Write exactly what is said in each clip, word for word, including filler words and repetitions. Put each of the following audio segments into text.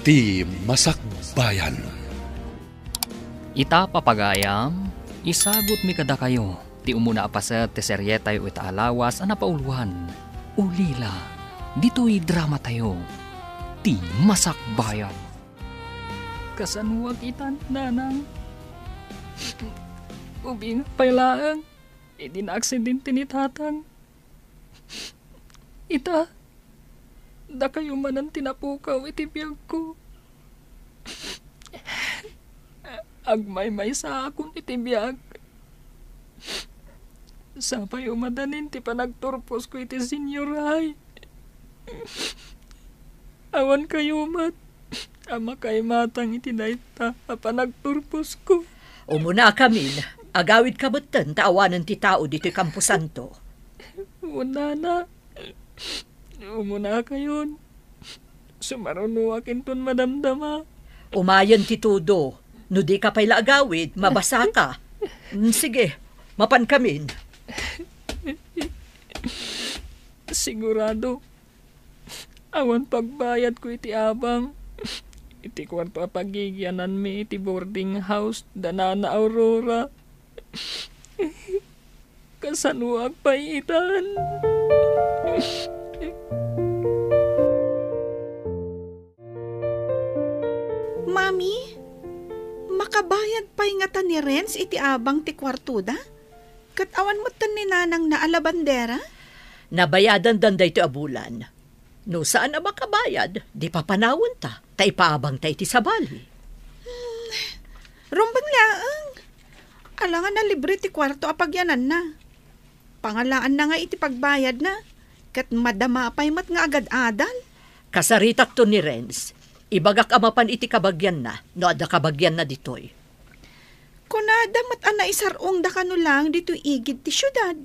Ti Masakbayan. Ita, papagayam, isagutmi kadakayo ti umuna a paset ti serietayo ita a lawas a napauluan, Ulila, ditoy dramatayo, Ti Masakbayan. Kasanoak itan, Nanang? Ubing pay laeng idi naaksidente ni Tatang. Ita, dakayo manen ti napukaw iti biagko. Agmaymaysaakon iti biag. Sapay umadanin ti panagturposko iti senior high. Awan kayo met a makaimatang iti dayta a panagturposko. Umunakamin, agawidka metten ta awanen ti tao ditoy kamposanto. Unana, umunakayon. Sumarunoak inton madamdama. Umayen ti tudo. No dika pay la agawid, mabasaka. Mm, sige, mapankamin. Sigurado, awan pagbayadko iti abang iti kuarto a pagigiananmi iti boarding house da Nana Aurora. Kasanoak pay itan? Mami, makabayad pay ngata ni Renz iti abang ti kuartoda? Ket awan metten ni nanangna a labandera? Nabayadandan daytoy a bulan. No saan a makabayad, di papanawenta, ta ipaabangta iti sabali. Hmm, rumbeng laeng. Alangan a libre ti kuarto a pagiananna. Pangalaanna nga iti pagbayadna, ket madama pay met nga agad-adal. Kasaritakto ni Renz. Ibagak a mapan iti kabagianna, no adda kabagianna ditoy. Kunada met a naisar-ongda kano laeng ditoy igid ti siudad.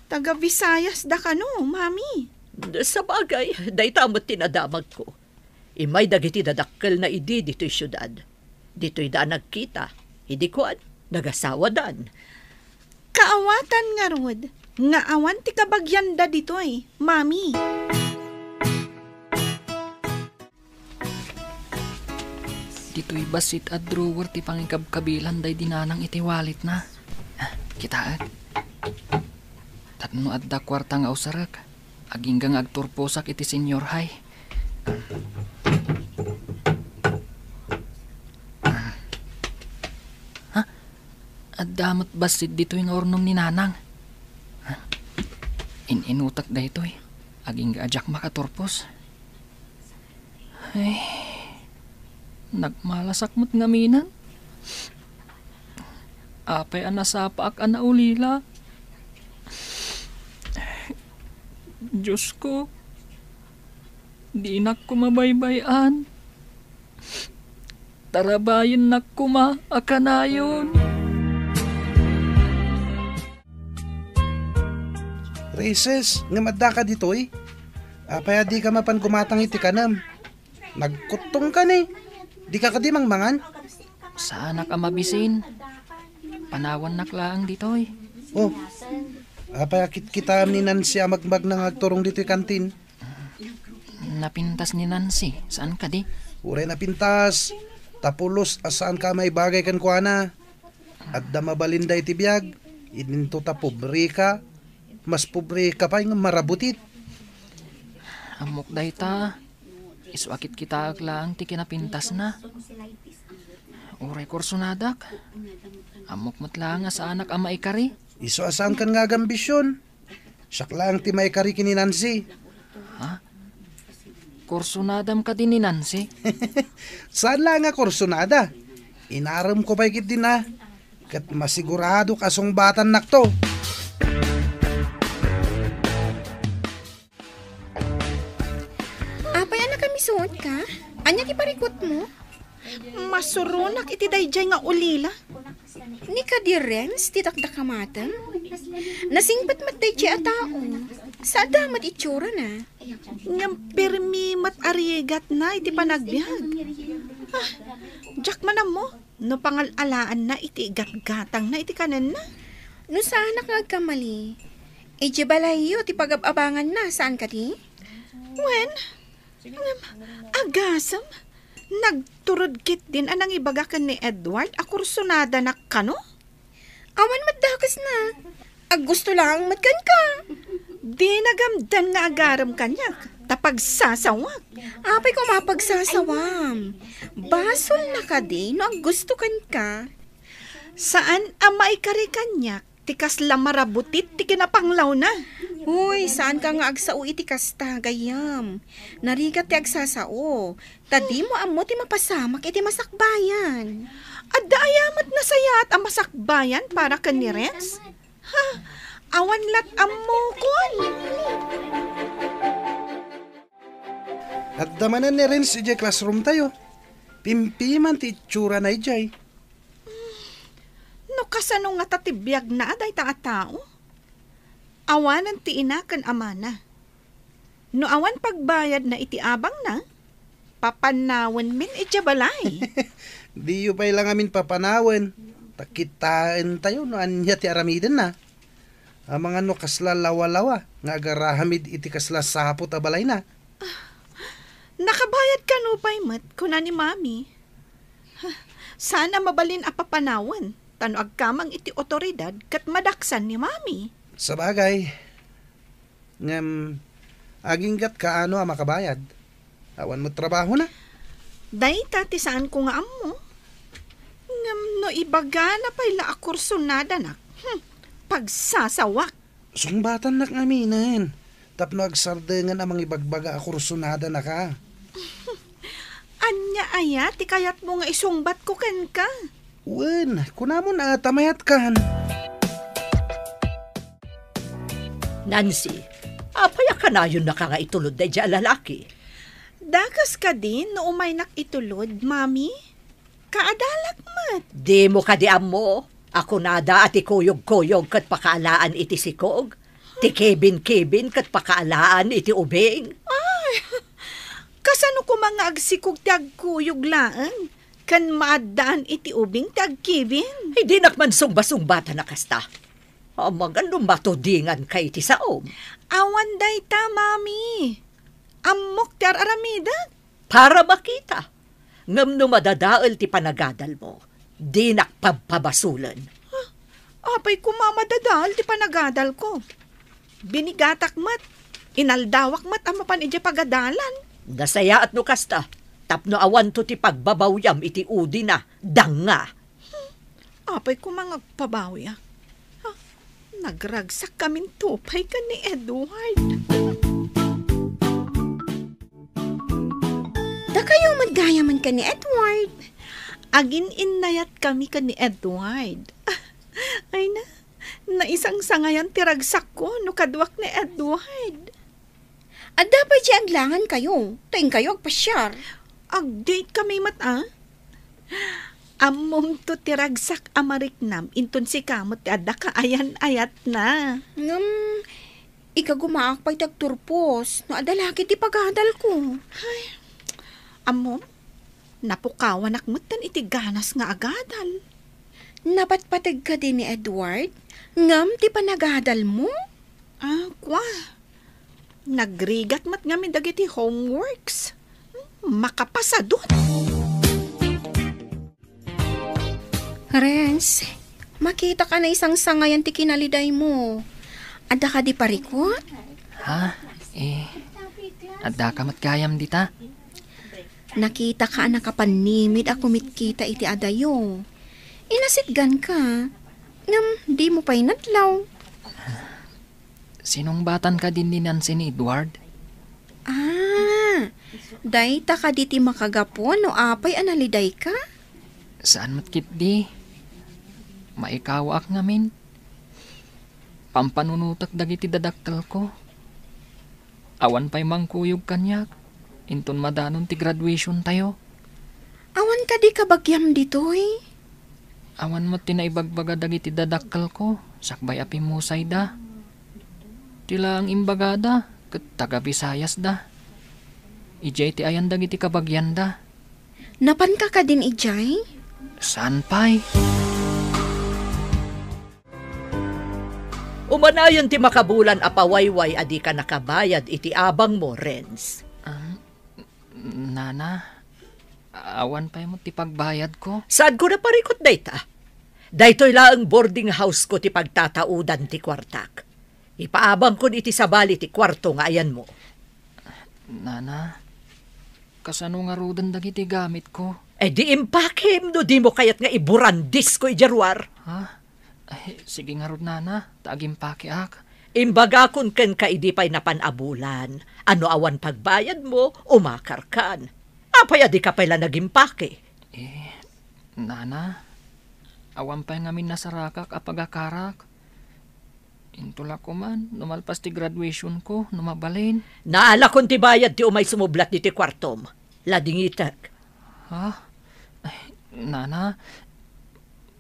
Taga Visayas da kano, Mami. Sabagay, dayta met ti nadamagko. Immay dagiti dadakkelna idi ditoy siudad. Ditoyda a nagkita, idi kuan, nagasawadan. Kaawatan ngarud nga awan ti kabagianda ditoy, Mami. Ditoy bassit a drawer ti pangikabkabilan daydi nanang iti walletna. Ah, kitaek. Tapno adda kuarta nga usarek, agingga nga agturposak iti senior high. Ah. Ha? Adda met bassit ditoy nga urnong ni nanang. Ha? In-inutak daytoy. Agingga a diak makaturpos. Ay, nagmalasak met ngamin. Apay a nasapaak a naulila? Diosko, dinak koma baybay-an. Tarabayennak koma a kanayon. Raises, ngem addaka ditoy? Apay a dika mapan gumatang iti kanem? Nagkuttongka ni. Dika kadi mangmangan? Saanak a mabisin. Panawannak laeng ditoy. Oh, apay a kitkitaem ni Nancy a magmagna nga agturong ditoy kantin? Napintas ni Nancy, saan kadi? Uray napintas. Ta pulos a saanka a maibagay kenkuana. Adda mabalinda iti biag, idinto ta pobreka, mas pobreka pay nga marabutit. Ammok dayta, isu a kitkitaek laeng ti kinapintasna. Uray kursonadak, ammok met laeng a saanak a maikari. Isu a saankan nga agambision. Siak laeng ti maikari ken ni Nancy. Ha? Kursonadam kadi ni Nancy? Saan la nga kursonada. Inaremko pay ketdin a. Ket masiguradok a sungbatannakto. Apay a nakamisuotka? Ania ti parikutmo? Masuronak iti daydiay nga ulila. Ni kadi Renz ti dakdakamatem? Nasingpet met daydiay a tao. Saan met itsura na. Ngem permi met a rigatna iti panagbiag. Ah, diak man ammo no pangal-alaanna iti igatgatangna iti kanenna. No saanak nga agkamali, idiay balayyo ti pagab-abanganna, saan kadi? Wen, ngem, agasem, Nagturod ketdin a nangibaga ken ni Edward a kursunadanak kano? Awan met dakesna. Aggusto laeng met kenka. Di nagamdam nga agarem kaniak, ta pagsasawak. Apay koma pagsasawam? Basolna kadi no aggusto kenka? Saan a maikari kaniak ti kasla marabutit ti kinapanglawna. Uy, saanka nga agsao iti kasta, gayyem. Narigat ti agsasao. Ta dimo ammo ti mapasamak iti masakbayan. Adda aya met nasayaat a masakbayan para ken ni Renz? Ha, awan lat ammokon. Adda manen ni Renz idiay classroom tayo. Pimpiman ti itsurana idiay. No kasano ngata ti biagna a dayta a tao? Awanen ti ina ken amana. No awan pagbayadna iti abangna, papanawenmin idiay balay. Diyo pay la ngamin papanawen, ta kitaentayo no ania ti aramidenna. Amangan no kasla lawalawa nga agaramid iti kasla saput a balayna. Nakabayad kano pay met, kuna ni Mami. Saan a mabalin a papanawen, ta no agkamang iti otoridad ket madaksan ni Mami. Sabagay. Ngem, aginggat kaano a makabayad? Awan met trabahona. Dayta ti saanko nga ammo. Ngem no ibagana pay la a kursonadanak, hmm, pagsasawak. Sungbatannak ngaminen, tapno agsardengen a mangibagbaga a kursonadanaka. Ania aya ti kayatmo nga isungbatko kenka? Wen, kunamon a ta mayatkan. Nancy, apay a kanayonnaka nga itulod daydiay a lalaki? Dakes kadi no umaynak itulod, Mami? Kaadalak met. Dimo kadi ammo a kunada a ti kuyog-kuyog ket pakaalaan iti sikog, ti kibin-kibin ket pakaalaan iti ubing? Ay, kasano koma nga agsikog ti agkuyog laeng, ken maaddaan iti ubing ti agkibin? Ay, dinak man sungba-sungbatan a kasta. Amangan no matudinganka iti saom. Awan dayta, Mami. Ammok ti ar-aramidek. Para makita. Ngem no madadael ti panagadalmo, dinak pabpabasolen. Ah, apay koma madadael ti panagadalko? Binigatak met, inaldawak met a mapan idiay pagadalan. Nasayaat no kasta, tapno awanto ti pagbabawyam iti udina, danga. Hmm, apay koma nga agpabawiak? Ha? Nagragsakkaminto pay ken ni Edward. Dakayo met gayam ken ni Edward. Agin-innayatkami ken ni Edward. Ay na, naisangsangayan ti ragsakko no kaduak ni Edward. Adda pay diay aglangankayo, ta inkayo agpasiar. Ag-date kami met, a? Ammomto ti ragsak a mariknam inton sika met ti adda kaayan-ayatna. Ngem, ikagumaak pay ti agturpos no adda laki ti pagadalko. Ay, ammom, napukawanak metten iti ganas nga agadal. Napatpateg kadi ni Edward ngem ti panagadalmo? Ah, kua. Nagrigat met ngamin dagiti homeworks. Makapasadut. Renz, makitak a naisangsangayan ti kinalidaymo. Adda kadi parikut? Ha? Eh, addaka met gayam dita? Nakitaka a nakapannimid a kumitkita iti adayo. Inasitganka, ngem dimo pay nadlaw. Sinungbatan kadi ni Nancy ni Edward? Ah, dayta kadi ti makagapu no apay a nalidayka? Saan met ketdi. Maikawaak ngamin. Pampanunotek dagiti dadakkelko. Awan pay mangkuyog kaniak inton madanon ti graduationtayo. Awan kadi kabagiam ditoy? Awan met ti naibagbaga dagiti dadakkelko sakbay a pimmusayda. Ti laeng imbagada ket taga-Bisayasda. Idiay ti ayan dagiti kabagianda. Napanka kadin idiay? Saan pay? Umanayon ti makabulan a pawayway a dika nakabayad iti abangmo, Renz. Ah, Nana, Awan pay met ti pagbayadko. Saanko naparikut dayta? Daytoy laeng boarding house ko ti pagtataudan ti kuartak. Ipaabangkon iti sabali ti kuarto nga ayanmo. Nana, kasano ngaruden dagiti gamitko? Eh, di impakem no dimo kayat nga iburandisko idiay ruar. Ha? Ay, sige ngarud, Nana, ta agimpakeak. Imbagakon kenka idi pay napan a bulan, a no awan pagbayadmo, umakarkan. Apay a dika pay la nagimpake? Eh, Nana, awan pay ngamin nasarakak a pagakarak. Intola koman, no malpas ti graduationko, no mabalin. Naalakon ti bayad ti umay sumublat ditoy kuartom. Ladingitek. Ha? Ay, Nana,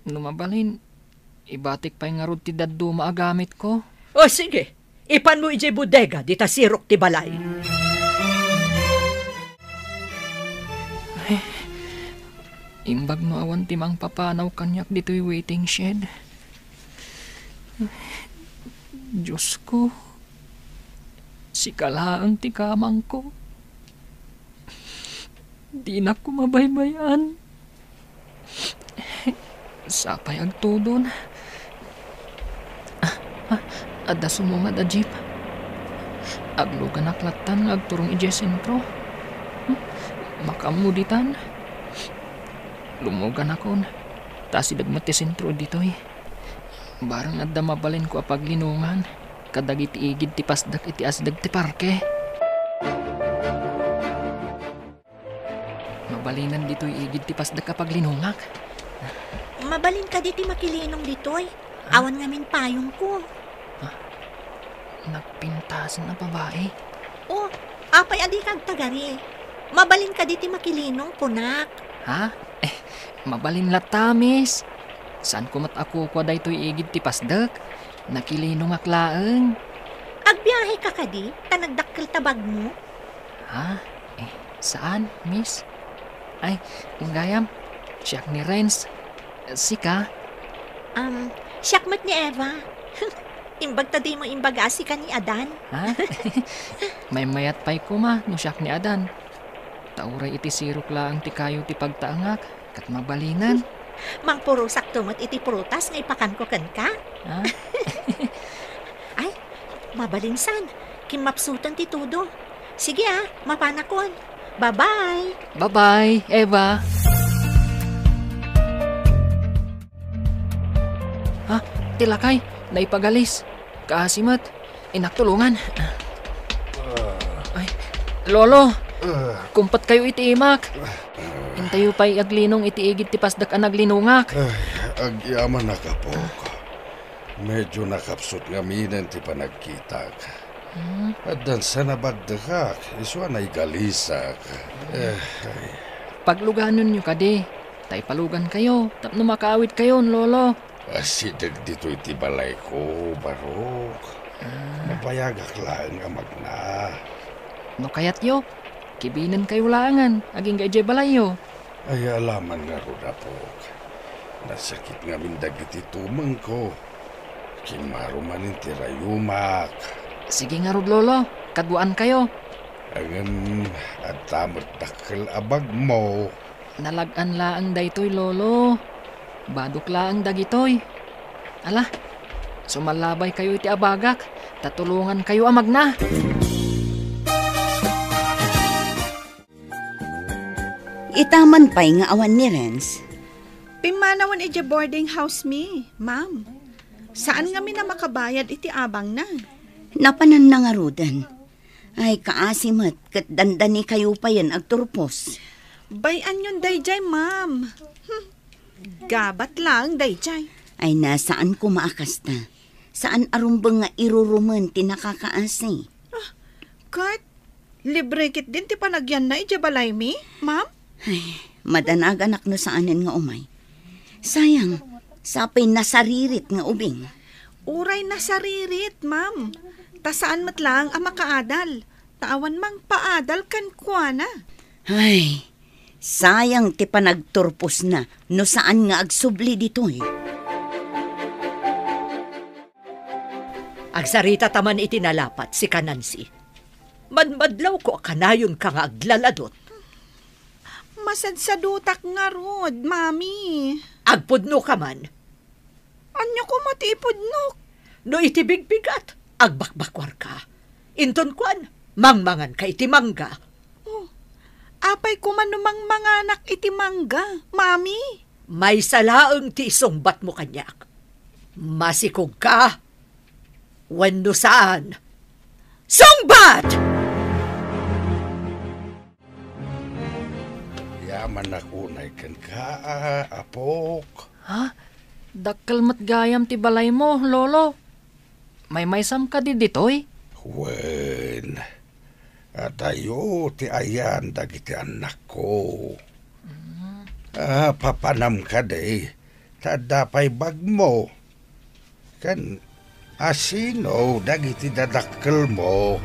no mabalin, ibatik pay ngarud ti dadduma a gamitko. O, sige. Ipanmo idiay bodega, dita sirok ti balay. Ay, imbag no awan ti mangpapanaw kaniak ditoy waiting shed. Diosko, sika laeng ti kamangko. Dinak koma baybay-an. Sapay agtudon. Ah, ah, adda sumungad a jeep. Agluganak lattan nga agturong idiay sentro. Hmm? Makaammo ditan. Lumuganakon. Ta asideg met ti sentro ditoy. Bareng adda mabalinko a paglinongan kadagiti igid ti pasdek iti asideg ti parke. Mabalinan ditoy igid ti pasdek a paglinongak. Mabalin kadi ti makilinong ditoy? Awan ngamin payongko. Ha? Nagpintasen a babai? O, apay a dika agtagari? Mabalin kadi ti makilinong, kunak. Ha? Eh, mabalin latta, miss. Saanko met a kukua daytoy igid ti pasdek. Nakilinongak laeng. Agbiaheka kadi, ta nagdakkel ta bagmo? Ha? Eh, saan, miss? Ay, gayam, siak ni Renz. Sika? Um, siak met ni Eva. Imbag ta dimo imbaga a sika ni Adan. Ha? Maymayat pay koma no siak ni Adan. Ta uray iti sirok laeng ti kayo ti pagtaengak, ket mabalinan. Mangpurosakto met iti prutas nga ipakanko kenka. Ha? Ay, mabalinsan. Kimmapsuten ti tudo. Sige a, mapanakon. Bye-bye. Bye-bye, Eva. Ha? Ti lakay, naipagalis. Kaasi met. Inak tulongan. Ay, Lolo, kumpetkayo iti imak. Intayo pay aglinong iti igid ti pasdek a naglinongak. Ay, agyamanak, apok. Medyo nakapsut ngaminen ti panagkitak. Hmm? Addan sa nabaddekak, isu a naigalisak. Eh, ay. Pagluganenyo kadi, ta ipalugankayo, tapno makaawidkayon, Lolo. Asideg ditoy ti balayko, Barok. Ah. Mabayagak laeng a magna. No kayatyo, kibinenkayo laengen, agingga idiay balayyo. Ay, alaman ngarud, apok. Nasakit ngamin dagiti tumengko. Kimmaro manen ti rayumak. Sige ngarud, Lolo. Kaduaankayo. Ngem adda met dakkel a bagmo. Nalag-an laeng daytoy, Lolo. Badok laeng dagitoy. Ala, sumallabaykayo iti abagak, ta tulongankayo a magna. Ita man pay nga awan ni Renz. Pimmanawen idiay boarding house mi, ma'am. Saan ngamin a makabayad iti abangna. Napananna ngaruden. Ay, kaasi met, ket dandanikayo payen agturpos. Bay-anyon daydiay, ma'am. Hmm. Gabat laeng daydiay. Ay, na, saan koma a kasta. Saan a rumbeng nga irurumen ti nakakaasi. Ah, ket libre ketdin ti panagyanna idiay balaymi, ma'am? Ay, madanaganak no saanen nga umay. Sayang, sapay nasaririt nga ubing. Uray nasaririt, ma'am. Ta saan met laeng a makaadal. Ta awan mangpaadal kenkuana. Ay, sayang ti panagturposna no saan nga agsubli ditoy. Agsaritata man iti nalapat, sika Nancy. Madmadlawko a kanayonka nga aglaladot. Masadsadutak ngarud, Mami. Agpudno ka man. Ania koma ti ipudnok? No iti bigbigat, agbakbakuarka. Inton kuan, mangmanganka iti mangga. Oh, apay koma no mangmanganak iti mangga, Mami? Maysa laeng ti isungbatmo kaniak. Masikogka wenno saan? Sungbat! Yamanak unay kenka, a, apok. Ha? Dakkel met gayam ti balaymo, Lolo. Maymaysam kadi ditoy? Wen, adayo ti ayan dagiti annakko. Mm. Ah, papanam kadi, ta adda pay bagmo. Ken asino dagiti dadakkelmo?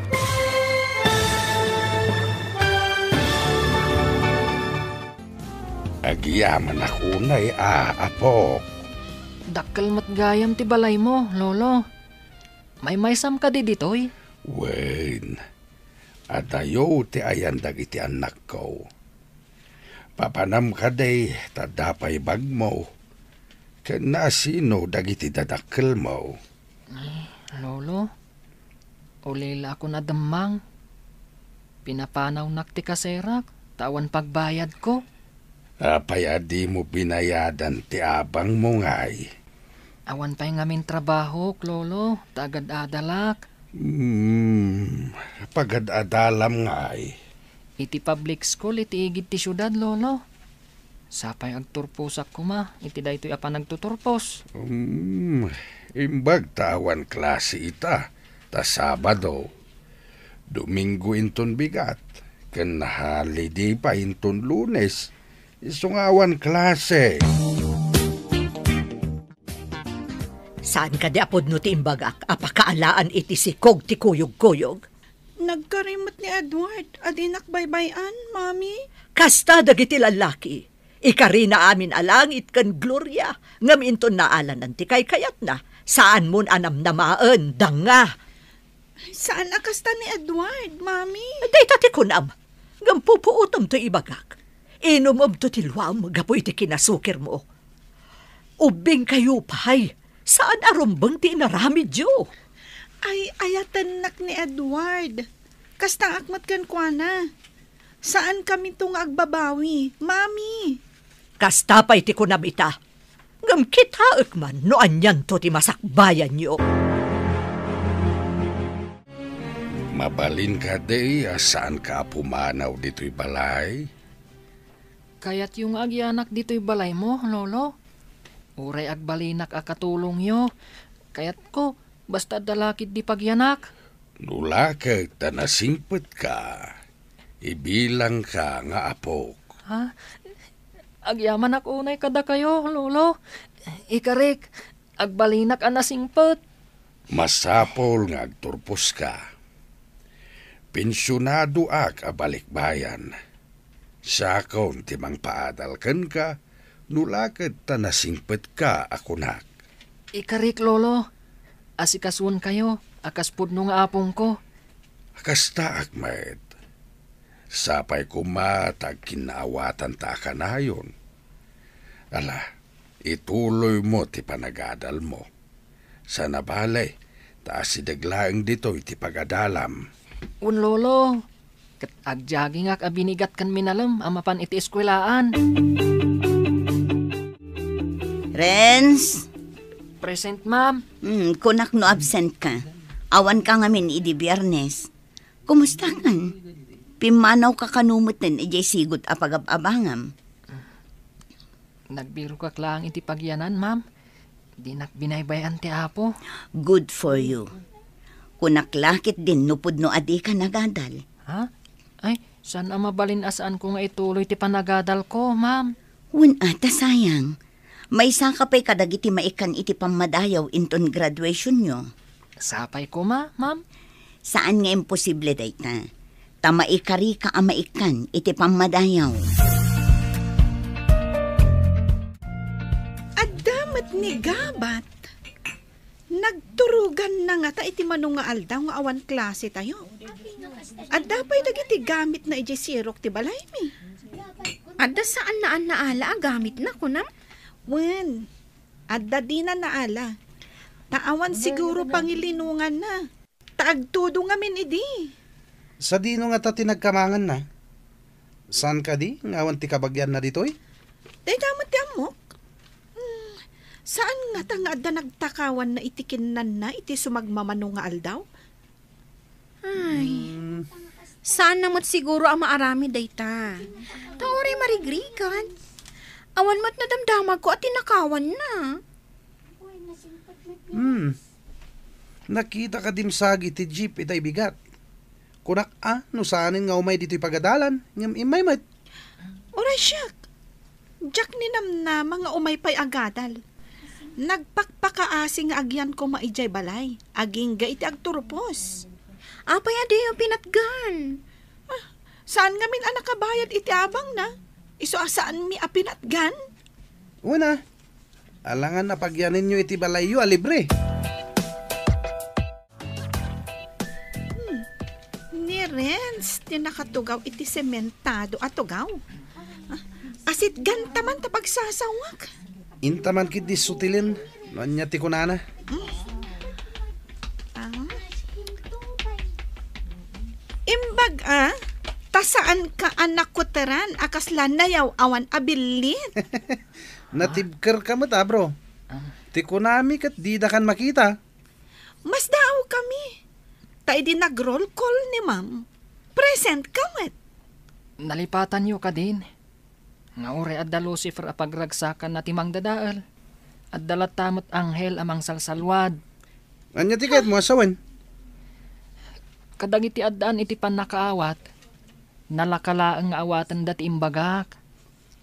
Agyamanak unay, a, apok. Dakkel met gayam ti balaymo, Lolo. Maymaysam kadi ditoy? Wen, adayo ti ayan dagiti annakko. Papanam kadi, ta adda pay bagmo. Ken naasino dagiti dadakkelmo? Ay, Lolo, ulilaakon a demmang. Pinapanawnak ti kaserak, ta awan pagbayadko. Apay a dimo binayadan ti abangmo ngay? Awan pay ngamin trabahok, Lolo, ta agad-adalak. Hmm, pagad-adalam ngay? Iti public school iti igid ti siudad, Lolo. Sapay agturposak koma iti daytoy a panagtuturpos. Hmm, imbag ta awan klase ita, ta Sabado. Domingo inton bigat, ken holiday pay inton Lunes, isu nga awan klase. Saan kadi a pudno ti imbagak a pakaalaan iti sikog ti kuyogkuyog? Nagkari met ni Edward a dinak baybay-an, Mami. Kasta dagiti lallaki. Ikarina amin a langit ken gloria, ngem inton naalanan ti kaykayatna, saanmon a namnamaen, danga. Saan a kasta ni Edward, Mami. Dayta ti kunam, ngem pupuotem toy ibagak. Inumem to ti luam gapu iti kinasukirmo. Ubbingkayo pay, saan a rumbeng ti inaramidyo. Ay, ayatennak ni Edward. Kastaak met kenkuana. Saan kami to nga agbabawi, Mami. Kasta pay ti kunam ita. Ngem kitaek man no anianto ti masakbayanyo. Mabalin kadi a saanka a pumanaw ditoy balay? Kayatyo nga agyanak ditoy balaymo, Lolo? Uray agbalinak a katulongyo, kayatko, basta adda lakid di pagyanak. No laked ta nasingpetka, ibilangka nga apok. Ha? Agyamanak unay kadakayo, Lolo. Ikarik, agbalinak a nasingpet. Masapul nga agturposka. Pensionadoak a balikbayan. Siakon ti mangpaadal kenka no laked ta nasingpetka a kunak. Ikarik, Lolo. Asikasuenkayo a kas pudno nga apongko. Kastaak met. Sapay koma ta agkinnaawatanta a kanayon. Ala, ituloymo ti panagadalmo. Saan a bale, ta asideg laeng ditoy ti pagadalam. Wen, Lolo, ket agjagingak a binigat ken minalem a mapan iti eskuelaan. Renz? Present, ma'am. Hmm, kunak no absent ka. Awan ka ngamin idi Biernes. Kumusta kan? Pimmanaw ka kano metten idiay sigut a pagab-abangam? Nagbirokak laeng iti pagyanan, ma'am. Dinak binaybay-an ti Apo. Good for you. Kunak la ketdin no pudno a dika nagadal. Ha? Ay, saan a mabalin a saanko nga ituloy ti panagadalko, ma'am. Wen a, ta sayang. Maisaka pay kadagiti maikkan iti pammadayaw inton graduationyo. Sapay koma, ma'am? Saan nga imposible dayta. Ta maikarika a maikkan iti pammadayaw. Adda met ni Gabat. Nagturoganna ngata iti mano nga aldaw nga awan klasetayo. Adda pay dagiti gamitna idiay sirok ti balaymi. Adda saan a naala a gamitna, kunam? Wen, adda dina naala. Ta awan siguro pangilinonganna. Ta agtudo ngamin idi. Sadino ngata ti nagkamanganna? Saan kadi nga awan ti kabagianna ditoy? Dayta met ti ammok. Hmm, saan ngata nga adda nagtakawanna iti kinnanna iti sumagmamano nga aldaw? Ay, hmm, saanna met siguro a maaramid dayta. Ta uray marigrigat. Awan met nadamdamagko a tinakawanna. Hmm. Nakita ka dimsagi ti jeep ita ibigat. Kunak a, no saanen nga umay ditoy pagadalan, ngem immay met. Uray siak. Diak ninamnama nga umay pay agadal. Nagpakpakaasi nga agyan koma idiay balay, agingga iti agturpos. Apay a diyo pinatgan? Ah, saan ngamin a nakabayad iti abangna? Isu a saanmi a pinatgan? Una, alangan a pagyanenyo iti balayyo a libre. Hmm. Ni Renz ti nakatugaw iti sementado a tugaw. Ah, asitgan ta man ta pagsasawak. Inta man ketdi sutilen no ania ti kunana. Hmm. Ah. Imbag a, ta saan ka a nakuteran a kasla nayaw-awan a billit? Natibker ka met, a, bro. Ti kunami ket dida kan makita. Masdaawkami. Ta idi nag-roll call ni Ma'am, present ka met. Nalipatanyo kadin nga uray adda Lucifer a pagragsakanna ti mangdadael, adda latta met anghel a mangsalsalwad. Ania ti kayatmo a sawen? Kadagiti addaan iti pannakaawat, nalaka laeng nga awatenda ti imbagak.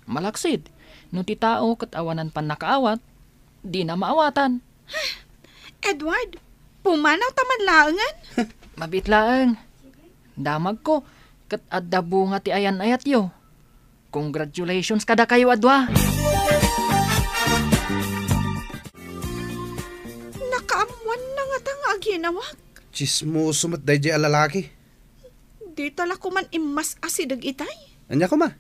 Malaksid, no ti tao ket awanan pannakaawat, dina maawatan. Edward, pumanawta man laengen? Mabiit laeng. Damagko, ket adda bunga ti ayan-ayatyo. Congratulations kadakayo a dua. Nakaammoanna ngata nga aginawak. Tsismoso met daydiay a lalaki. Dita la koman immas-asideg itay. Ania koma?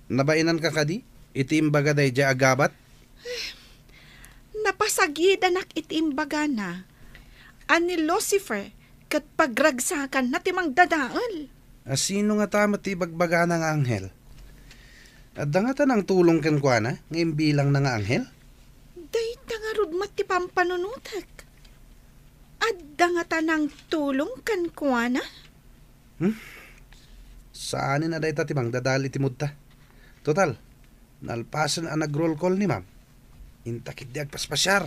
Nabainanka kadi iti imbaga daydiay a gabat? Napasagidanak iti imbagana a ni Lucifer ket pagragsakanna ti mangdadael. A, sino ngata met ti ibagbagana nga anghel? Adda ngata nangtulong kenkuana nga imbilangna nga anghel? Dayta ngarud met ti pampanunotek. Adda ngata nangtulong kenkuana? Hmm? Saanen a dayta ti mangdadael iti mudta. Total, nalpasen a nag-roll call ni Ma'am. Inta ketdi agpaspasiar.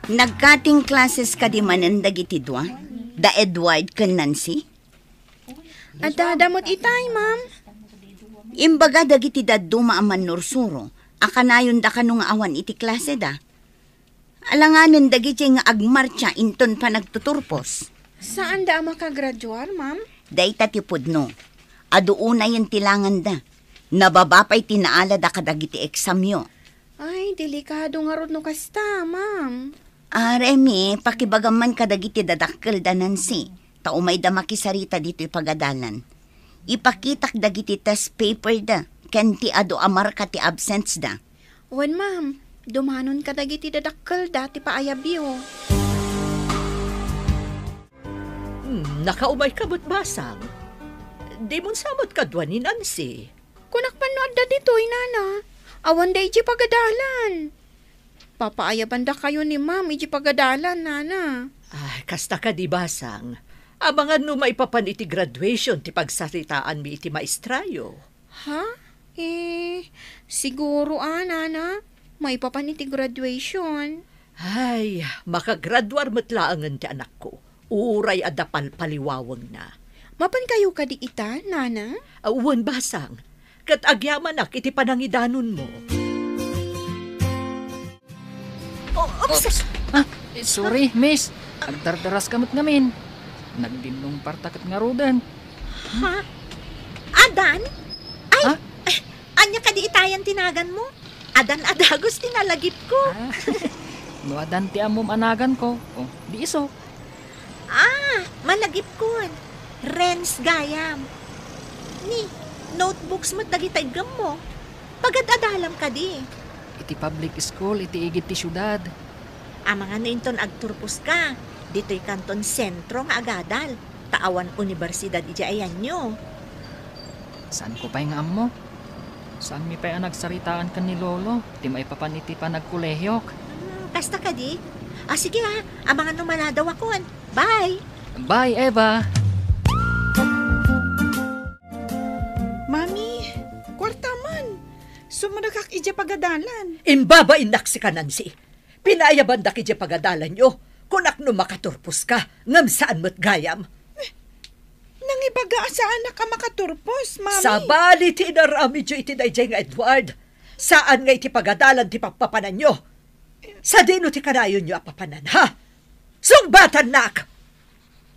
Nag-cutting classes kadi manen dagiti dua, da Edward ken Nancy? Adda, adda met itay, ma'am. Imbaga dagiti dadduma a mannursuro a kanayonda kano nga awan iti klaseda. Alanganen dagiti nga agmartsa inton panagtuturpos. Saanda a makagraduar, ma'am? Dayta ti pudno. Adu unayen ti langanda. Nababa pay ti naalada kadagiti eksamyo. Ay, delikado ngarud no kasta, ma'am. Ah, Remy, pakibagam man kadagiti dadakkelda, Nancy. Ta umayda makisarita ditoy pagadalan. Ipakitak dagiti test paperda ken ti adu a marka ti absentsda. Wen, ma'am, dumanon kadagiti dadakkelda ti paayabyo. Hmm, nakaumay ka met, Basang. Dimon sa met kadua ni Nancy. Kunak pay no adda ditoy, nana. Awanda idiay pagadalan. Papaayabandakayo ni ma'am idiay pagadalan, nana. Ah, kasta kadi, Basang. Amangan no maipapan iti graduation ti pagsaritaanmi iti maestrayo. Ha? Eh, siguro a, nana. Maipapan iti graduation. Ay, makagraduar met laengen ti anakko. Uray adda palpaliwawengna. Mapankayo kadi ita, nana? Ah, wen, Basang. Ket agyamanak iti panangidanonmo. Oh, oops. Oops. Ah, eh, sorry, miss. Agdardaras ka met ngamin. Nagdinnong parta ket ngaruden. Ha? Adan? Ay, ha? Eh, ania kadi itayan ti naganmo? Adan a dagus ti nalagipko. Ah, no adan ti ammom a naganko, oh, di isu. Ah, malagipkon. Renz gayam. Ni, notebooks met dagita iggemmo. Pagad-adalam kadi. Iti public school iti igid ti siudad. Amangan no inton agturposka, ditoy kanton sentro nga agadal, ta awan universidad idiay ayanyo. Saanko pay nga ammo? Saanmi pay a nagsaritaan ken ni Lolo ti maipapan iti panagkolehiok? Hmm, kasta kadi? Ah, sige ha, amangan no maladawakon. Bye! Bye, Eva! Mami, kuarta man. Sumrekak idiay pagadalan. Imbabainnak sika, Nancy. Pinaayabandak idiay pagadalanyo. Kunak no makaturposka, ngem saan met gayam. Nangibaga a saanak a makaturpos, Mami. Sabali ti inaramidyo iti daydiay nga Edward. Saan nga iti pagadalan ti pappapananyo. Sadino ti kanayonyo a papanan, ha? Sungbatannak!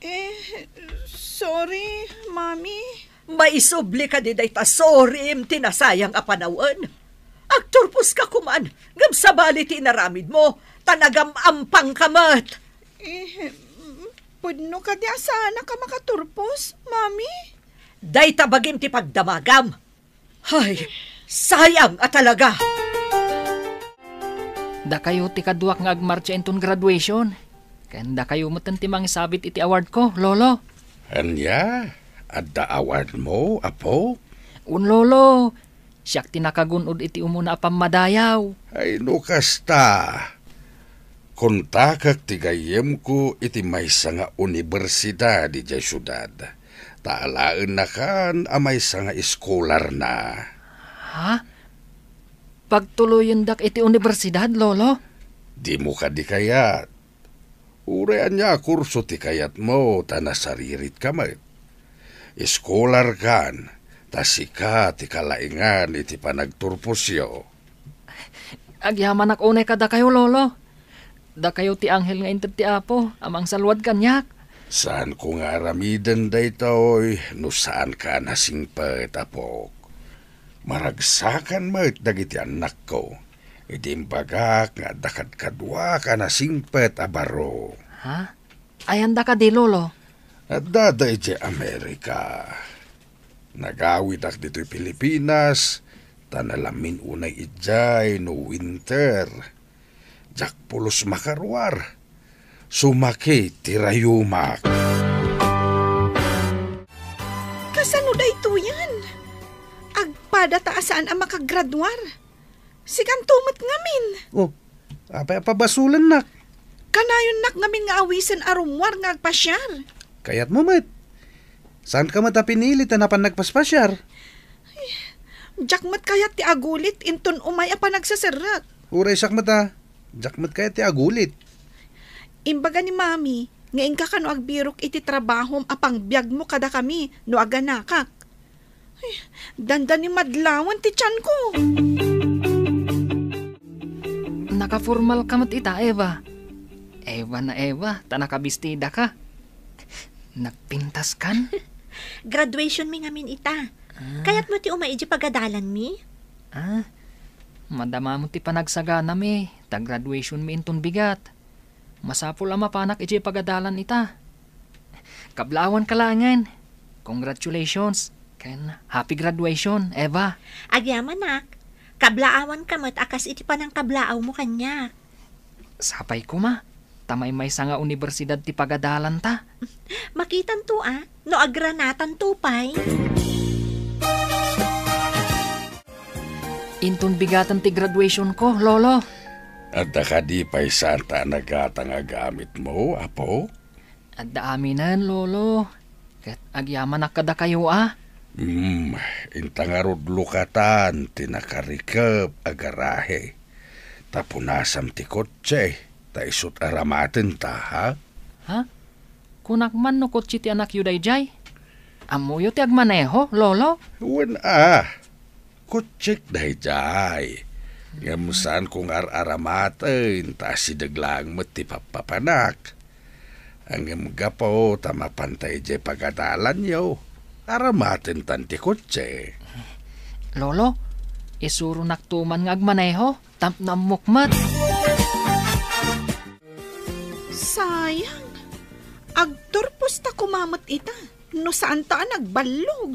Eh, sorry, Mami. Maisubli kadi dayta sorry-m ti nasayang a panawen? Agturposka koman, ngem sabali ti inaramidmo, ta nagam-ampangka met. Eh, pudno kadi a saanak a makaturpos, Mami? Dayta bagim ti pagdamagam. Hay, sayang a talaga! Dakayo ti kaduak nga agmartsa inton graduation. Ken dakayo metten ti mangisabit iti awardko, Lolo. Ania? Adda awardmo, apo? Wen, Lolo. Siak ti nakagun-od iti umuna a pammadayaw. Ay, no kasta. Kontakek ti gayyemko iti maysa nga universidad idiay siudad. Ta alaennakan a maysa nga eskolarna. Ha? Pagtuloyendak iti universidad, Lolo? Dimo kadi kayat? Uray ania a kurso ti kayatmo ta nasariritka met. Eskolarkan, ta sika ti kalaingan iti panagturposyo. Agyamanak unay kadakayo, Lolo. Dakayo ti anghel nga inted ti Apo a mangsalluad kaniak. Saanko nga aramiden daytoy no saanka a nasingpet, apok. Maragsakan met dagiti annakko idi imbagak nga adda kadkaduak a nasingpet a baro. Ha? Ayanda kadi, Lolo? Addada idiay Amerika. Nagawidak ditoy Pilipinas, ta nalamin unay idiay no winter. Diak pulos makaruar. Sumakit ti rayumak. Kasano daytoyen? Agpada ta a saan a makagraduar. Sikanto met ngamin. Oh, apay a pabasolennak? Kanayonnak ngamin nga awisen a rummuar nga agpasiar. Kayatmo met. Saanka met a pinili ta napan nagpaspasiar? Diak met kayat ti agulit inton umay a panagseserrek. Uray siak met a, diak met kayat ti agulit. Imbaga ni Mami nga inka kano agbirok iti trabahom a pangbiagmo kadakami no aganakak. Ay, dandani madlawan ti tianko. Nakaformalka met ita, Eva. Eva na Eva, ta nakabistidaka. Nagpintaskan? Graduation mi ngamin ita. Ah. Kayatmo ti umay idiay pagadalanmi? Ah, madamam ti panagsaganami, ta graduation mi inton bigat. Masapul a mapanak idiay pagadalan ita. Kablaawanka laengen. Congratulations, ken happy graduation, Eva. Agyamanak, kablaawanka met a kas iti panangkablaawmo kaniak. Sapay koma, ta maymaysa nga universidad ti pagadalanta. Makitanto a, no agranatanto pay. Inton bigaten ti graduationko, Lolo. Adda kadi pay saanta a nagatang a gamitmo, apo? Adda aminen, Lolo. Ket agyamanak kadakayo a. Hmm, inta ngarud lukatan ti nakarikep a garahe. Ta punasam ti kotse, ta isut' aramatenta, ha? Ha? Kunak man no kotse ti anakyo daydiay? Ammoyo ti agmaneho, Lolo? Wen a. Kotsek daydiay. Ngem saanko nga ar-aramaten, ta asideg laeng met ti pappapanak. Ngem gapu ta mapanta idiay pagadalanyo, aramatentan ti kotse. Lolo, isuronakto man nga agmaneho, tapno ammok met. Sayang, agturposta koma met ita. no saanta a nagballog.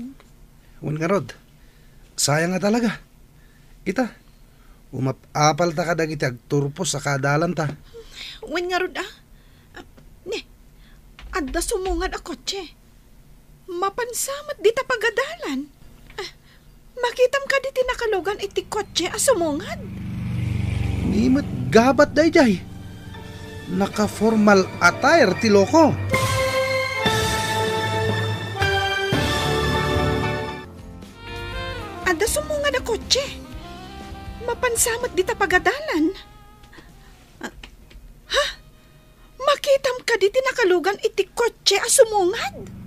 Wen ngarud, sayang a talaga. Ita, umap-apalta kadagiti agturpos a kaadalanta. Wen ngarud a? Ne, adda sumungad a kotse. Mapansa met dita pagadalan. Ah, makitam kadi ti nakalugan iti kotse a sumungad? Ni met gabat daydiay. Naka-formal attire ti loko. Adda sumungad a kotse. Mapansa met dita pagadalan. Ah, ha? Makitam kadi ti nakalugan iti kotse a sumungad?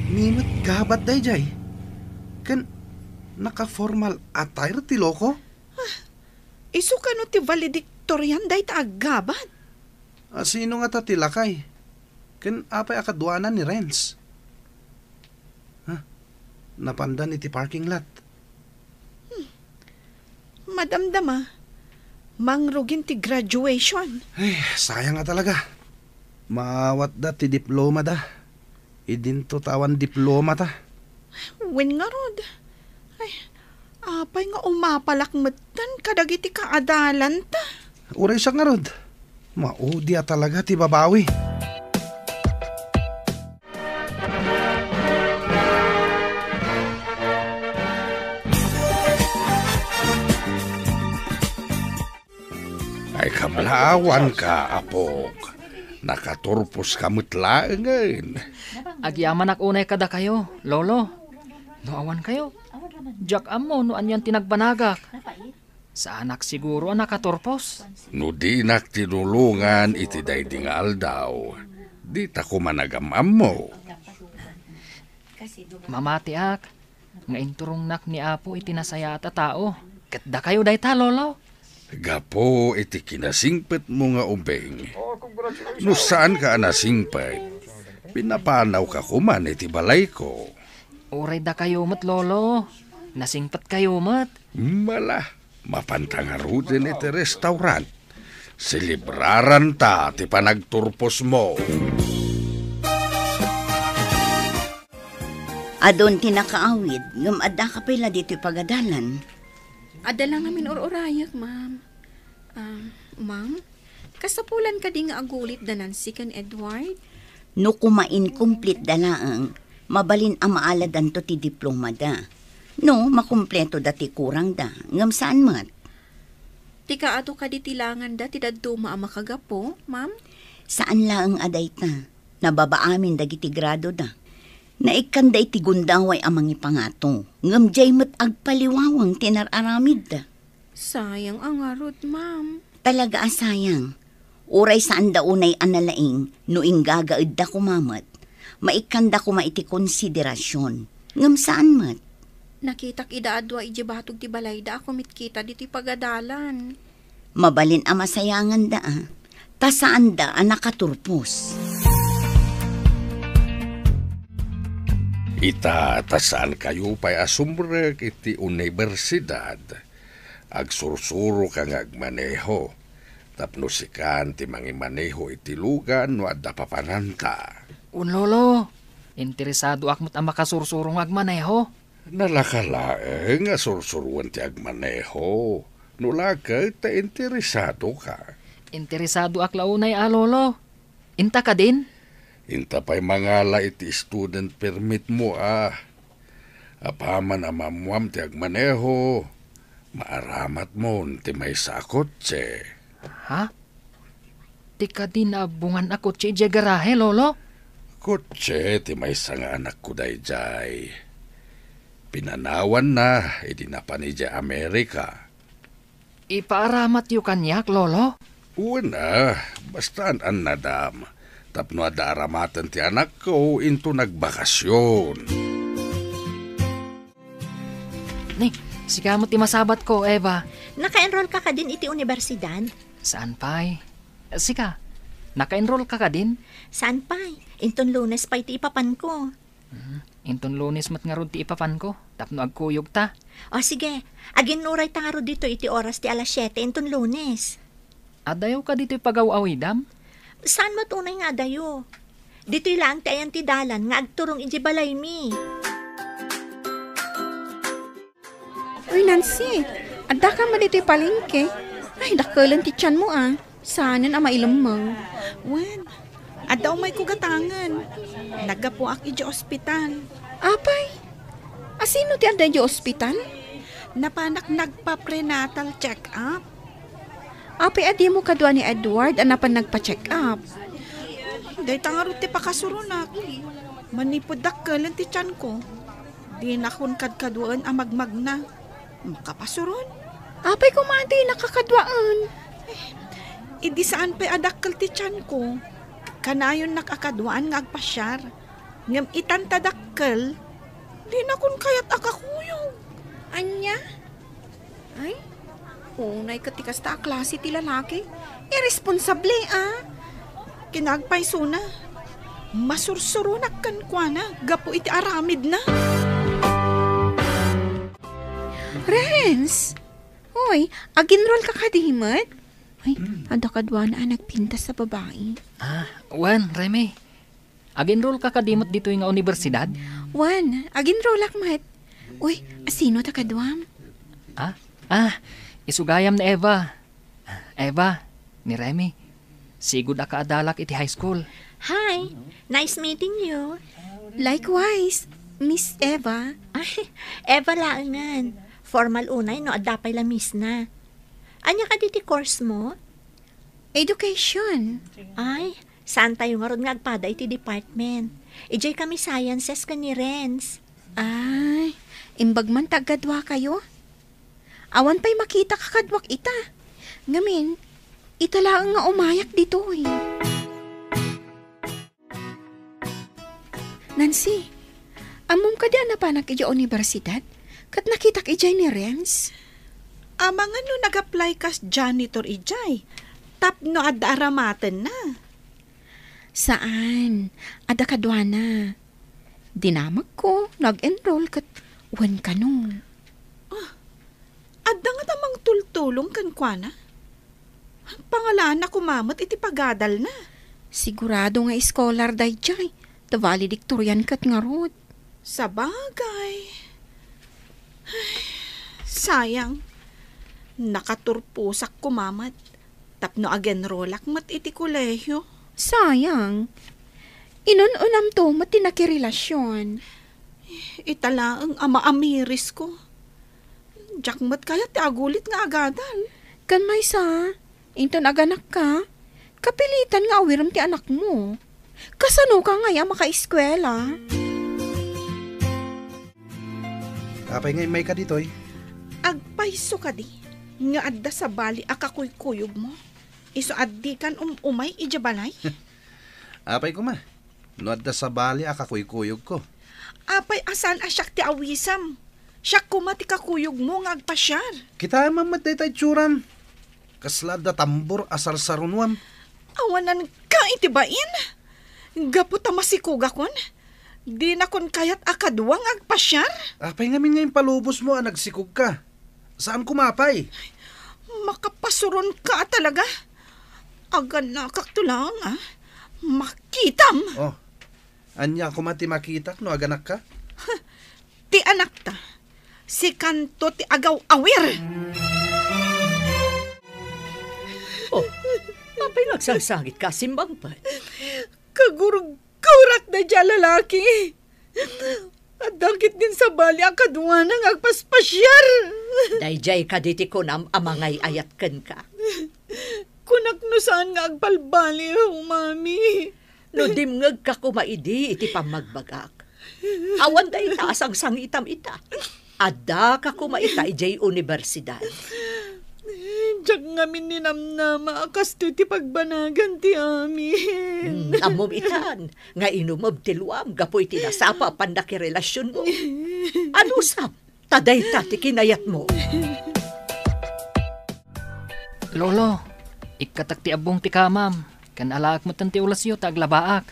Ni met gabat daydiay. Ken naka-formal attire ti loko? Ah, isu kano ti valedictorian dayta a gabat? A, sino ngata ti lakay? Ken apay a kaduana ni Renz? Ha? Napandan iti parking lot. Hmm. Madamdama, mangrugin ti graduation. Ay, sayang a talaga. Maawatda ti diplomada. Idinto ta awan diplomata. Wen ngarud. Ay, apay nga umapalak metten kadagiti kaadalanta? Uray siak ngarud. Maudi a talaga ti babawi. Ay, kablaawanka, apok. Nakaturposka met laengen. Agyamanak unay kadakayo, Lolo. No awankayo, diak ammo no anian ti nagbanagak. Saanak siguro a nakaturpos. No dinak tinulongan iti daydi nga aldaw, dita koma nagam-ammo. Mamatiak nga inturongnak ni Apo iti nasayaat a tao. Ket dakayo dayta, Lolo. Gapu iti kinasingpetmo nga ubing. No saanka a nasingpet, pinapanawka koman iti balayko. Uray dakayo met, Lolo. Nasingpetkayo met. Mala, mapanta ngaruden iti restaurant. Selebraranta ti panagturposmo. Adun ti nakaawid, ngem addaka pay la ditoy pagadalan? Adda la ngamin ur-urayek, ma'am. Ah, ma'am, kasapulan kadi nga agulit da Nancy ken Edward? No koma incomplete da laeng, mabalin a maaladanto ti diplomada. No, makumpleto da ti kurangda, ngem saan met. Ti kaadu kadi ti langanda ti dadduma a makagapu, ma'am? Saan laeng a dayta. Nababa amin dagiti gradoda. Naikkanda iti gundaway a mangipangato, ngem diay met agpaliwawang ti nar-aramidda. Sayang a ngarud, ma'am. Talaga a sayang. Uray saanda unay a nalaing no inggagaedda koma met, maikkanda koma iti konsiderasion. Ngem saan met. Nakitak ida a dua idiay batog ti balayda a kumitkita ditoy pagadalan. Mabalin a masayanganda a, ta saanda a nakaturpos. Ita, ta saankayo pay a sumrek iti universidad, agsursuroka nga agmaneho, tapno sikan ti mangimaneho iti lugan no adda papananta. Un, Lolo, interesadoak met a makasursuro nga agmaneho. Nalaka laeng a sursuroen ti agmaneho. No la ket ta interesadoka. Interesadoak la unay a, Lolo. Inta kadin? Inta pay mangala iti student permit mo a. Apaman a maammuam ti agmaneho, maaramatmon ti maysa a kotse. Ha? Ti kadi naabungan a kotse idiay garahe, Lolo? Kotse ti maysa nga anakko daydiay. Pinanawanna idi napan idiay Amerika. Ipaaramatyo kaniak, Lolo? Wen a, basta an-annadam. Tapno adda aramaten ti anakko inton agbakasyon. Ni, sika met ti masabatko, Eva. Naka-enroll ka kadin iti universidad? Saan pay. Sika, naka-enroll ka kadin? Saan pay. Inton Lunes pay ti ipapanko. Mhm. Inton Lunes met ngarud ti ipapanko, tapno agkuyogta. O sige, aginnurayta ngarud ditoy iti oras ti alas siete inton Lunes. Adayo ka ditoy pagaw-awidam? Saan met unay nga adayo? Ditoy laeng ti ayan ti dalan nga agturong idiay balaymi. Uy, Nancy, addaka met ditoy palengke? Ay, dakkelen ti tianmo, a. Saanen a mailemmeng. Wen, adda umayko gatangen. Naggapuak idiay ospital. Apay, a sino ti adda idiay ospital? Napanak nagpa-prenatal check-up. Apay a dimo kadua ni Edward a napan nagpa-check-up? Dayta ngarud ti pakasuronak. Manipud dakkelen ti tianko, dinakon kadkaduaen a magmagna. Makapasuron? Apay koma a dinaka kaduaen? Idi saan pay a dakkel ti tianko, kanayonnak a kaduaan nga agpasiar. Ngem itan ta dakkel, dinakon kayat a kakuyog. Ania? Ay, unay ket ti kasta a klase ti lalaki. Irresponsable, a. Kinagpaysona. Masursuronak kenkuana gapu iti aramidna. Renz! Hoy, ag-enroll ka kadi met? Ay, adda kaduana a nagpintas a babai. Ah, wen, Remy. Ag-enroll ka kadi met ditoy nga universidad? Wen, ag-enrollak met. Uy, a sino ta kaduam? Ah? Ah, isu gayam ni Eva. Eva, ni Remy. Sigud a kaadalak iti high school. Hi, nice meeting you. Likewise, Miss Eva. Ay, Eva laengen. Formal unay no adda pay la Miss na. Ania kadi ti course mo? Education. Ay, saantayo ngarud nga agpada iti department. Idiay kami sciences ken ni Renz. Ay, imbag man ta agkaduakayo. Awan pay makitaka kaduak ita. Ngamin, ita laeng nga umayak ditoy. Nancy, ammom kadi a napanak idiay universidad? Ket nakitak idiay ni Renz. Amangan no nag-apply kas janitor idiay, tapno adda aramatenna. Saan, adda kaduana. Dinamagko no ag-enroll ket wen kano. Ah, adda ngata mangtultulong kenkuana? Pangalanna koma met iti pagadalna. Sigurado nga scholar daydiay, ta valedictorian ket ngarud. Sabagay. Ay, sayang. Nakaturposak koma met. Tapno ag-enrollak met iti kolehio. Sayang. Inun-unamto met ti nakirelasion. Ita laeng a maamirisko. Diak met kayat ti agulit nga agadal. Ken maysa, inton aganakka, kapilitan nga awirem ti anakmo. Kasanoka ngay a makaeskuela? Apay nga immayka ditoy? Agpayso kadi nga adda sabali a kakuykuyogmo? Isu a dikan um-umay idiay balay? Apay koma, no adda sabali a kakuykuyogko? Apay a saan a siak ti awisem? Siak koma ti kakuyogmo nga agpasiar. Kitaem met dayta itsuram. Kasla adda tambor a sarsarunoam. Awananka iti bain? Gapu ta masikogakon, dinakon kayat a kadua nga agpasiar? Apay ngamin nga impalubosmo a nagsikogka? Saan koma pay? Makapasuronka a talaga. Aganakakto laeng, a. Makitam! Oh, ania koma ti makitak no aganakka? Ti anakta, sikanto ti agaw-awir! Oh, apay nga agsangsangitka a simmangpet? Kagurgurak daydiay a lalaki. Adda ketdin sabali a kaduana nga agpaspasiar. Daydiay kadi ti kunam a mangay-ayat kenka? Kunak no saan nga agbalbaliw, Mami. No dimngegka koma idi iti pammagbagak, awan dayta a sangsangitam ita. Addaka koma ita idiay universidad. Diak ngamin ninamnama a kastoy ti pagbanagan ti amin. Hmm, ammom itan nga inumeb ti luam gapu iti nasapa a pannakirelasionmo. Anusam, ta dayta ti kinayatmo. Lolo, ikkatak ti abbong ti kamam, ken alaek metten ti ulasyo ta aglabaak.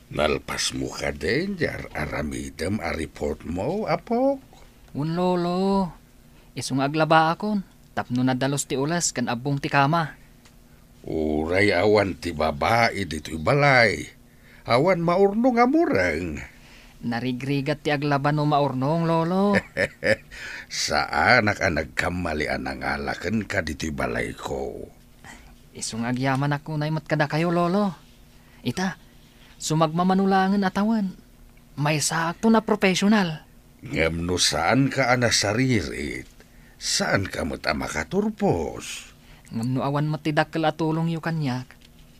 Nalpasmo kadin ti ar-aramidem a reportmo, apok? Wen, Lolo. Isu nga aglabaakon tapno nadalus ti ules ken abbong ti kama. Uray awan ti babai ditoy balay, Awan maurnong a mureng. Narigrigat ti aglaba no maurnong, Lolo. Saanak a nagkamali a nangala kenka ditoy balayko. Isu nga agyamanak unay met kadakayo, Lolo. Ita, sumagmamano laengen a tawen. Maysaakton a professional. Ngem no saanka a nasaririt, saanka met a makaturpos. Ngem no awan met ti dakkel a tulongyo kaniak,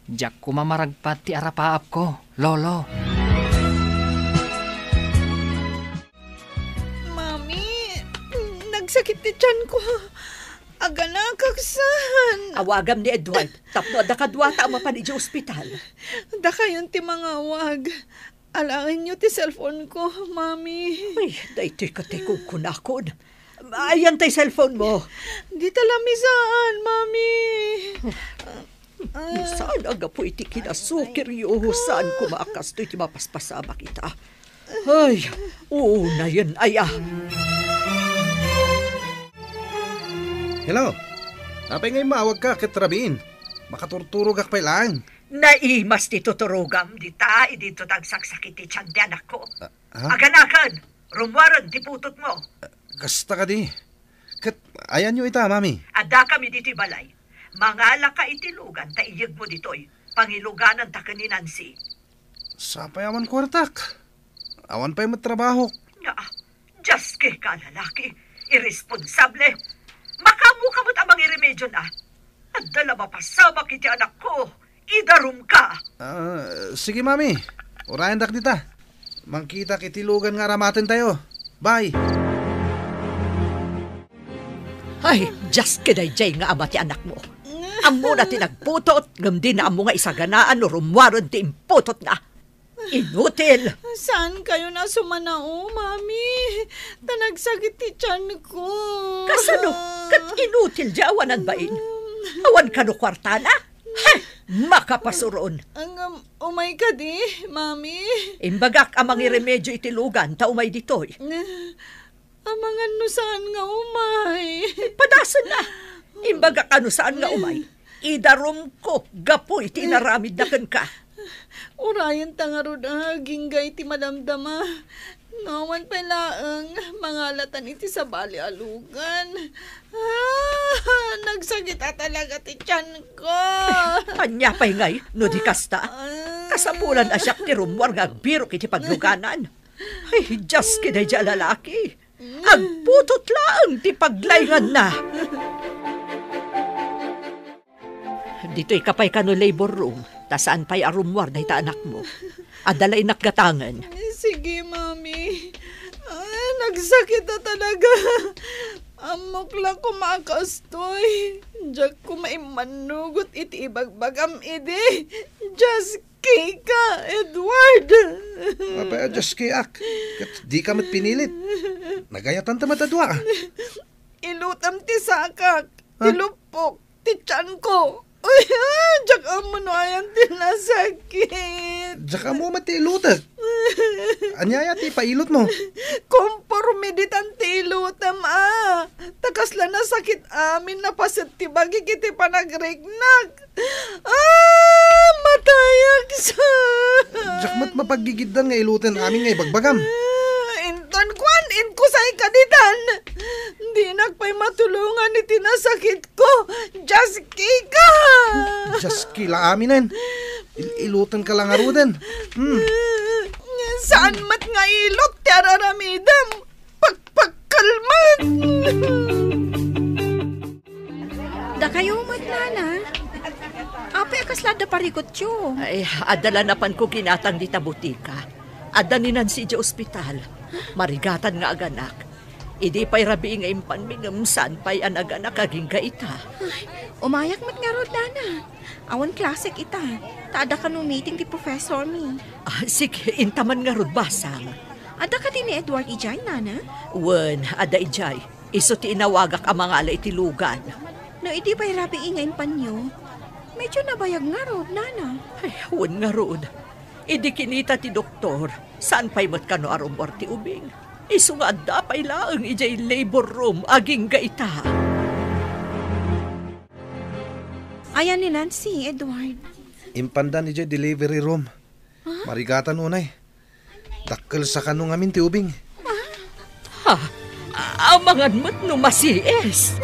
diak koma maragpat ti arapaapko, Lolo. Mami, nagsakit ti tiyanko. Aganakak saan. Awagam ni Edward, tapno adda kaduata a mapan idiay ospital. Dakayon ti mangawag. Alaenyo ti cellphone ko, Mami. Ay, daytoy ket ti kunkunakon. Ayan tay cellphone mo? Dita lamisaan, Mami. No saan a gapu iti kinasukiryo, saan koma a kastoy ti mapaspasamak ita. Ay, unayen aya. Hello? Apay nga immawagka ket rabiin? Makaturturogak pay laeng. Naimas ti tuturogam dita idi dagsaksakit ti tian ti anakko. Ah, ha? Aganaken, rummuaren ti putotmo. Kasta kadi. Ket ayanyo ita, Mami? Addakami ditoy balay. Mangalaka iti lugan ta iyegmo ditoy. Pangilugananta ken ni Nancy. Sapay awan kuartak. Awan pay met trabahok. Nga, diaske ka a lalaki, irresponsable. Makaammoka met a mangiremediona. Adda la mapasamak iti anakko. Idarumka. Ah, sige, Mami. Urayendak dita. Mangkitak iti lugan nga aramatentayo. Bye. Ay, diaske daydiay nga ama ti anakmo. Ammona ti nagputot, ngem dina ammo nga isaganaan no rummuaren ti imputotna. Inutil! Saankayon a sumanao, Mami? Ta nagsakit ti tianko. Kasano? Ket inutil diay awanan bain? Awan kano kuartana? He! Makapasuron! Ang, um, umay kadi, Mami? Imbagak a mangiremedio iti lugan ta umay ditoy. Amangan no saan nga umay. Padasenna. Imbagak a no saan nga umay. Idarumko gapu iti inaramidna kenka. Urayenta ngarud, ah, agingga iti madamdama. No awan pay laeng, mangalatan iti sabali a lugan. Ah, nagsakit a talaga ti tianko. Ania pay ngay, no di kasta? Ah. Kasapulan a siak ti rummuar nga agbirok iti pagluganan. Ay, diaske daydiay a lalaki. Agputot laeng ti paglainganna. Ditoyka pay kano labor room, ta saan pay a rummuar dayta anakmo. Adda la innak gatangen. Sige, Mami. Ah, nagsakit a talaga. Ammok la koma a kastoy. Diak koma immannugot iti ibagbagam idi. Just Kika, Edward! Apay a diaske ak, ket dika met pinilit. Nagayatanta met a dua. Ilutem ti sakak, ti Ha? luppok, ti tianko. Uy, ah, diak ammo no ayan ti nasakit. Diak ammo met ti ilutek. Ania aya ti ipailotmo? Konforme ditan ti ilutem, a. Ta kasla nasakit amin napaset ti bagik iti panagriknak. Ah, matayak sa. Diak met mapaggigiddan nga iloten amin nga ibagbagam. Ah, inton kuan, inkusay ka ditan. Dinak pay matulongan iti nasakitko. Diaske ka. Diaske la aminen. Il-, ilotenka la ngaruden. Hmm. Saan met nga ilot ti araramidem. Pakpakkel met. Dakayo met, Nana. Apay a kasla adda parikutyo? Ay, adda la napanko ginatang dita botika. Adda ni Nancy idiay ospital. Marigatan nga aganak. Idi pay rabii nga impanmi ngem saan pay a naganak agingga ita. Ay, umayak met ngarud, Nana. Awan klasek ita. Ta adda kano meeting ti professormi. Ah, sige, intaman ngarud, basang. Adda kadi ni Edward idiay, Nana? Wen, adda idiay. Isu ti inawagak a mangala iti lugan. No idi pay rabii nga impanyo, medyo nabayag ngarud, Nana. Ay, wen ngarud. Idi kinita ti doktor, saan pay met kano a rummuar ti ubing. Isu nga adda pay laeng idiay labor room agingga ita. Ayan ni Nancy, Edward. Impandan idiay delivery room. Marigatan unay. Dakkel sa kano ngamin ti ubing. Ha? Amangan met no masiis.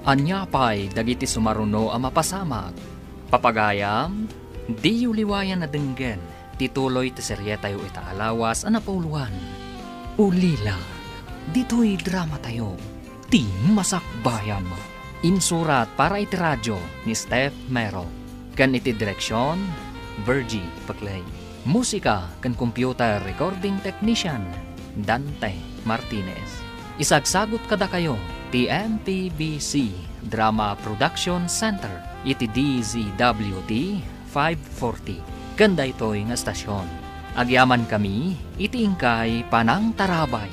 Ania pay dagiti sumaruno a mapasamak? Papagayam, diyo liwayan a denggen ti tuloy ti serietayo ita a lawas a napauluan. Ulila, ditoy dramatayo, ti Masakbayan. Insurat para iti radio ni Steph Mero, ken iti direksion, Virgie Paclay. Musika ken computer recording technician, Dante Martinez. Isagsagut kadakayo ti M P B C Drama Production Center iti D Z W T five forty. Ken daytoy nga estasyon, agyamankami iti inkay panangtarabay.